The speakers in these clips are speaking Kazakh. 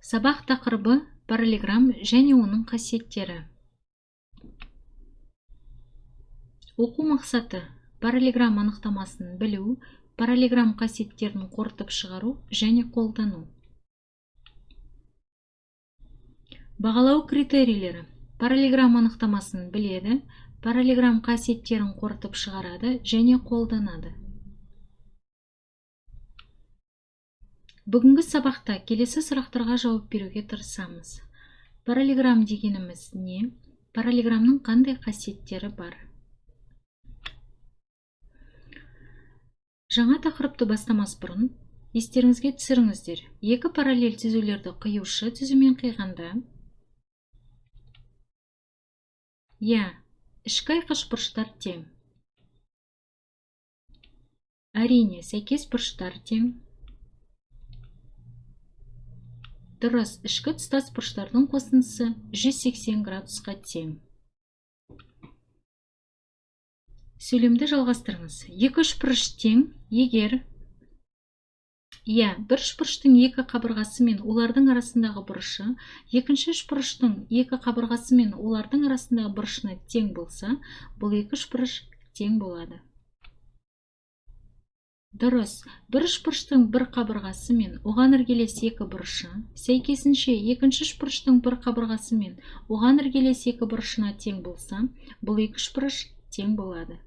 Сабақ тақырыбы параллелограмм және оның қасиеттері. Оқу мақсаты: параллелограмм анықтамасын білу, параллелограмм қасиеттерін қорытып шығару және қолдану. Бағалау критерийлері: параллелограмм анықтамасын біледі, параллелограмм қасиеттерін қорытып шығарады және қолданады. Бүгінгі сабақта келесі сұрақтарға жауап беруге тырысамыз. Параллелограмм дегеніміз не? Параллелограммның қандай қасиеттері бар? Жаңа тақырыпты бастамас бұрын естеріңізге түсіріңіздер. Екі параллель түзулерді қиюшы түзумен қиғанда, ішкі айқыш бұрыштар тең. Әрине, сәйкес бұрыштар тең. Дұрыс, ішкі тұстас бұрыштардың қосындысы 180 градусқа тең. Сөйлемді жалғастырыңыз. Екі үшбұрыш тең, егер бір үшбұрыштың екі қабырғасы мен олардың арасындағы бұрышы екінші үшбұрыштың екі қабырғасы мен олардың арасындағы бұрышына тең болса, бұл екі үшбұрыш тең болады. Дұрыс, бір үшбұрыштың бір қабырғасы мен оған іргелес екі бұрышы, сәйкесінше екінші үшбұрыштың бір қабырғасы мен оған іргелес екі бұрышына тең болса, бұл екі үшбұрыш тең болады.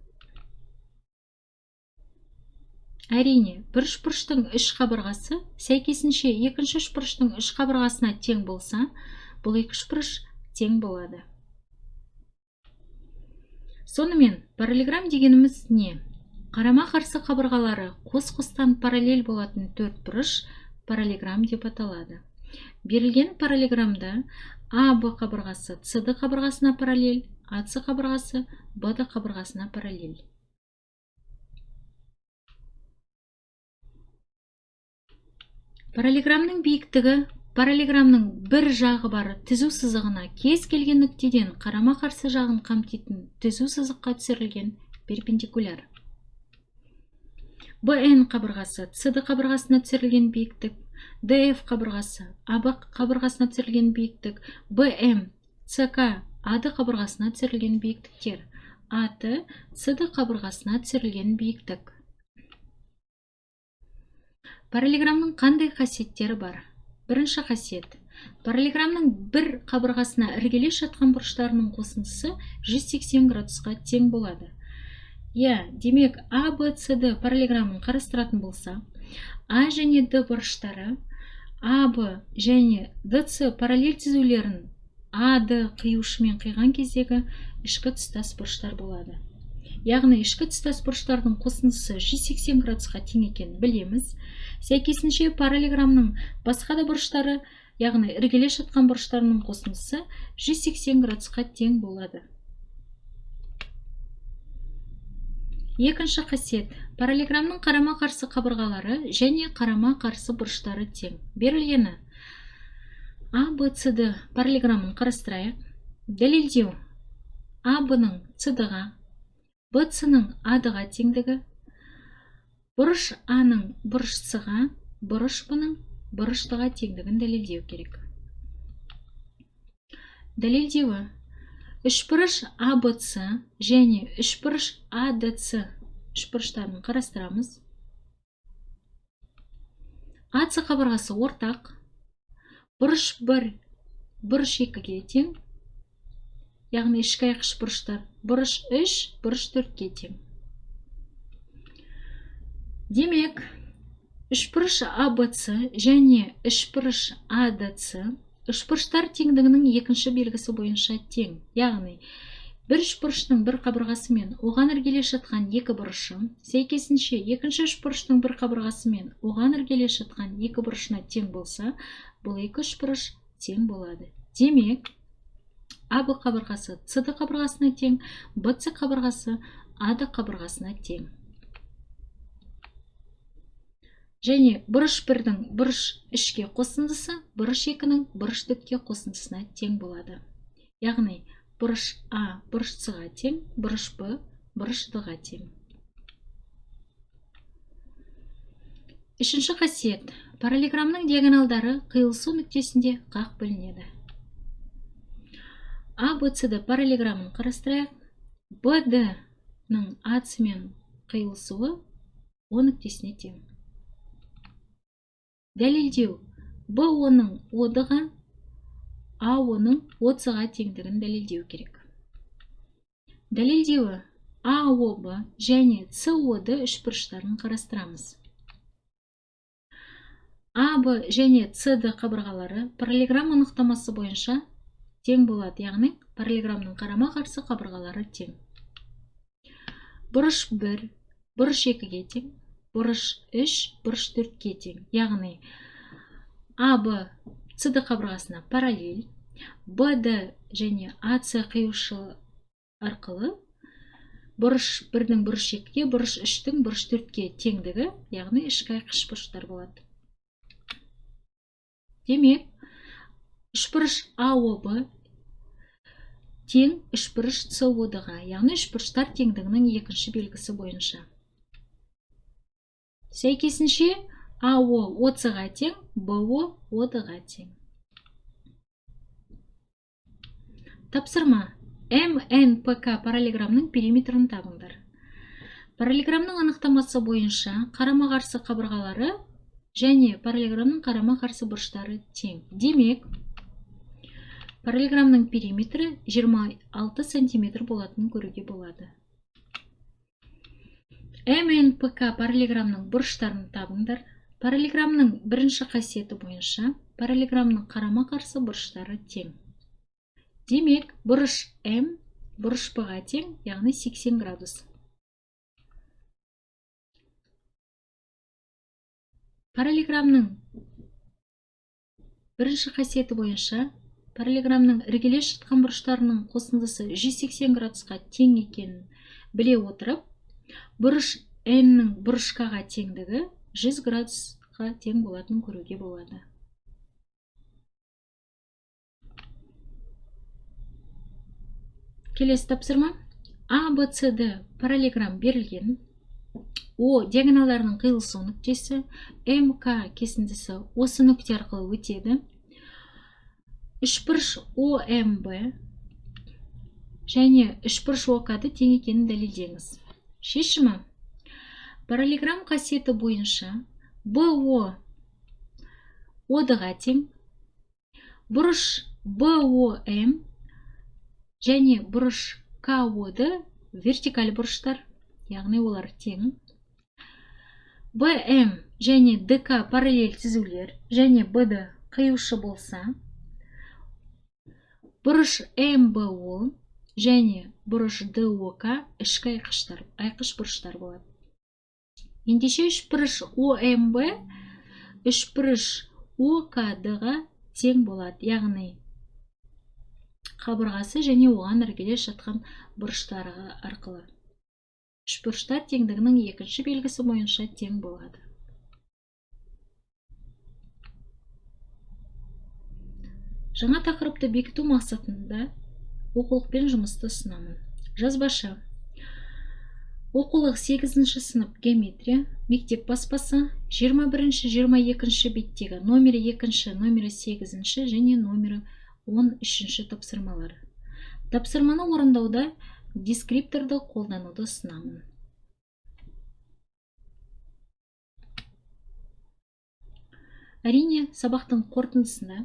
Әрине, бір үшбұрыштың үш қабырғасы сәйкесінше екінші үшбұрыштың үш қабырғасына тең болса, бұл екі үшбұрыш тең болады. Сонымен, параллелограмм дегеніміз не? Қарама-қарсы қабырғалары қос-қостан параллель болатын төрт бұрыш параллелограмм деп аталады. Берілген параллелограммда АБ қабырғасы СД қабырғасына параллель, АС қабырғасы БД қабырғасына параллель. Параллелограммның биіктігі параллелограммның бір жағы бар түзу сызығына кез келген нүктеден қарама-қарсы жағын қамтитын түзу сызыққа түсірілген перпендикуляр. БН қабырғасы СД қабырғасына түсірілген биіктік, ДФ қабырғасы АБ қабырғасына түсірілген биіктік, БМ, СК, АД қабырғасына түсірілген биіктіктер, АТ, СД қабырғасына түсірілген биіктік. Параллелограммның қандай қасиеттері бар? Бірінші қасиет. Параллелограммның бір қабырғасына іргелес жатқан бұрыштарының қосындысы 180 градусқа тең болады. Демек, А, Б, С, Д параллелограммын қарастыратын болса, А және Д бұрыштары А, Б және Д, С параллель түзулерін А, Д қиюшымен қиған кездегі ішкі тұстас бұрыштар болады. Яғни ішкі тұстас бұрыштардың қосындысы 180 градусқа тең екенін білеміз. Сәйкесінше параллелограммның басқа да бұрыштары, яғни іргелес жатқан бұрыштарының қосындысы 180 градусқа тең болады. Екінші қасиет. Параллелограммның қарама-қарсы қабырғалары және қарама-қарсы бұрыштары тең. Берілгені А, Б, С, Д параллелограммын қарастырайық. Дәлелдеу. А, Б-ның С, Д-ға, Б, С-ның А, Д-ға теңдігі, бұрыш А-ның бұрыш С-ға, бұрыш Б-ның бұрыш Д-ға теңдігін дәлелдеу керек. Дәлелдеуі. Үшбұрыш А, Б, С және үшбұрыш А, Д, С үшбұрыштарын қарастырамыз. А, С қабырғасы ортақ. Бұрыш 1, бұрыш 2-ге тең. Яғни ішкі айқыш бұрыштар. Бұрыш 3, бұрыш 4-ке тең. Демек, үшбұрыш А, Б, С және үшбұрыш А, Д, С үшбұрыштар теңдігінің екінші белгісі бойынша тең. Яғни, бір үшбұрыштың бір қабырғасы мен оған іргелес жатқан екі бұрышы, сәйкесінше екінші үшбұрыштың бір қабырғасы мен оған іргелес жатқан екі бұрышына тең болса, бұл екі үшбұрыш тең болады. Демек, А, Б қабырғасы С, Д қабырғасына тең, Б, С қабырғасы А, Д қабырғасына тең. Және бұрыш 1-дің бұрыш 3-ке қосындысы, бұрыш 2-нің бұрыш 4-ке қосындысына тең болады. Яғни, бұрыш А бұрыш С-ға тең, бұрыш Б бұрыш Д-ға тең. Үшінші қасиет. Параллелограммның диагоналдары қиылысу нүктесінде қақ бөлінеді. А, Б, С, Д параллелограммын қарастырайық. Б, Д-ның А, С мен қиылысуы О нүктесіне тең. Дәлелдеу. Б, О-ның О, Д-ға, А, О-ның О, С-ға теңдігін дәлелдеу керек. Дәлелдеуі. А, О, Б және С, О, Д үшбұрыштарын қарастырамыз. А, Б және С, Д қабырғалары параллелограмм анықтамасы бойынша тең болады, яғни параллелограммның қарама-қарсы қабырғалары тең. Бұрыш 1, бұрыш 2-ге тең, бұрыш 3, бұрыш 4-ке тең, яғни А, Б, С, Д қабырғасына параллель, Б, Д және А, С қиюшы арқылы бұрыш 1-дің бұрыш 2-ге, бұрыш 3-тің бұрыш 4-ке теңдігі, яғни ішкі айқыш бұрыштар болады. Демек, үшбұрыш А, О, Б тең үшбұрыш С, О, Д-ға, яғни үшбұрыштар теңдігінің екінші белгісі бойынша. Сәйкесінше, А, О, О, С-ға тең, Б, О, О, Д-ға тең. Тапсырма. М, Н, П, К параллелограммның периметрін табыңдар. Параллелограммның анықтамасы бойынша қарама-қарсы қабырғалары және параллелограммның қарама-қарсы бұрыштары тең. Демек, параллелограммның периметрі 26 сантиметр болатынын көруге болады. М, Н, П, К параллелограммның бұрыштарын табыңдар. Параллелограммның бірінші қасиеті бойынша параллелограммның қарама-қарсы бұрыштары тең. Демек, бұрыш М бұрыш П-ға тең, яғни 80 градус. Параллелограммның бірінші қасиеті бойынша параллелограммның іргелес жатқан бұрыштарының қосындысы 180 градусқа тең екенін біле отырып, бұрыш N-нің бұрыш К-ға теңдігі 100 градусқа тең болатынын көруге болады. Келесі тапсырма. А, Б, С, Д параллелограмм берілген. О диагоналдарының қиылысу нүктесі, М, К кесіндісі осы нүкте арқылы өтеді. Үшбұрыш О, М, Б және үшбұрыш О, К-ды тең екенін дәлелдеңіз. Шешімі. Параллелограмм қасиеті бойынша Б, О, О, Д-ға тең, бұрыш Б, О, М және бұрыш К, О, Д вертикаль бұрыштар, яғни олар тең. Б, М және Д, К параллель түзулер және Б, Д қиюшы болса, бұрыш М, Б, О және бұрыш Д, О, К ішкі айқыш бұрыштар болады. Ендеше үшбұрыш О, М, Б үшбұрыш О, К, Д-ға тең болады, яғни қабырғасы және оған іргелес жатқан бұрыштары арқылы. Үшбұрыштар теңдігінің екінші белгісі бойынша тең болады. Жаңа тақырыпты бекіту мақсатында оқулықпен жұмысты ұсынамын. Жазбаша. Оқулық 8-ші сынып геометрия, мектеп баспасы, 21-ші, 22-ші беттегі номері 2-ші, номері 8-ші және номері 13-ші тапсырмалар. Тапсырманы орындауда дескрипторды қолдануды ұсынамын. Әрине, сабақтың қорытындысында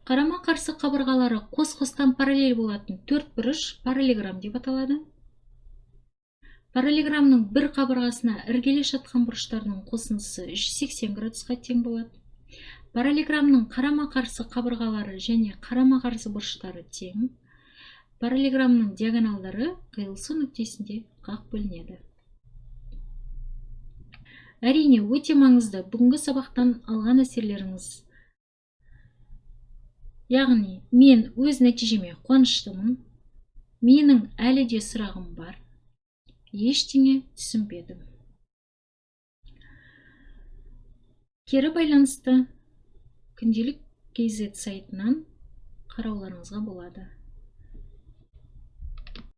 қарама-қарсы қабырғалары қос-қостан параллель болатын төрт бұрыш параллелограмм деп аталады. Параллелограммның бір қабырғасына іргелес жатқан бұрыштарының қосындысы 180 градусқа тең болады. Параллелограммның қарама-қарсы қабырғалары және қарама-қарсы бұрыштары тең. Параллелограммның диагоналдары қиылысу нүктесінде қақ бөлінеді. Әрине, өте маңызды бүгінгі сабақтан алған әсерлеріңіз. Яғни, мен өз нәтижеме қуаныштымын. Менің әлі де сұрағым бар. Ештеңе түсінбедім. Кері байланысты күнделік kz сайтынан қарауларыңызға болады.